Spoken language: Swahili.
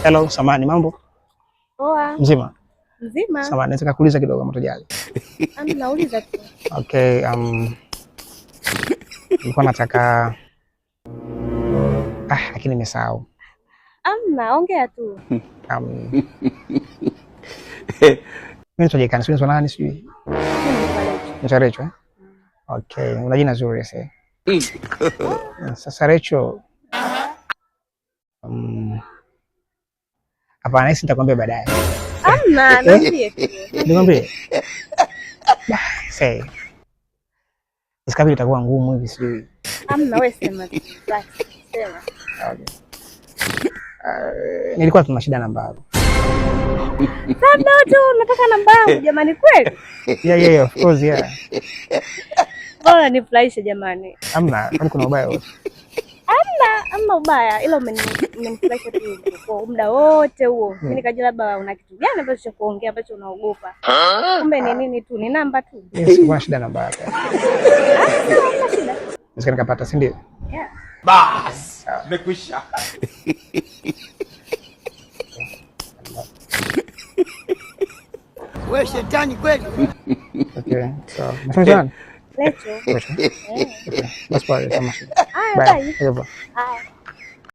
Hello, samahani, mambo? Poa. Mzima? Mzima. Samahani, nataka kuuliza kidogo kama utajali. Nauliza tu. Okay, nilikuwa nataka, lakini nimesahau. Amna, ongea tu. Mimi naitwa Jekani, sijui nani sijui. Mimi naitwa Rachel. Naitwa Rachel, eh? Okay, una jina zuri sasa. Sasa Rachel, hapana, hisi nitakwambia baadaye. Amna, niambie tu. Nikwambie? Bah, say. Isikabili itakuwa ngumu hivi sijui. Amna, wewe sema tu. Basi, sema. Okay. Nilikuwa tuna shida namba yako. Labda tu unataka namba yangu jamani kweli? Yeah, of course, yeah. Bora nifurahishe jamani. Amna, kama kuna ubaya wote. Amna, amna ubaya ila umenifurahisha tu kwa muda wote huo. Mimi nikajua labda una kitu gani ambacho cha kuongea ambacho unaogopa. Kumbe ni nini tu, ni namba tu. Yes, kuna shida namba yako. Hamna shida. Nisika nikapata, si ndio? Yeah. Bas, nimekwisha. Wewe shetani kweli. Okay, so, nasema nani? Lecho. Rachel. Okay, basi pale, kama shida. Haya, Bye. bye. Okay, bye. Haya.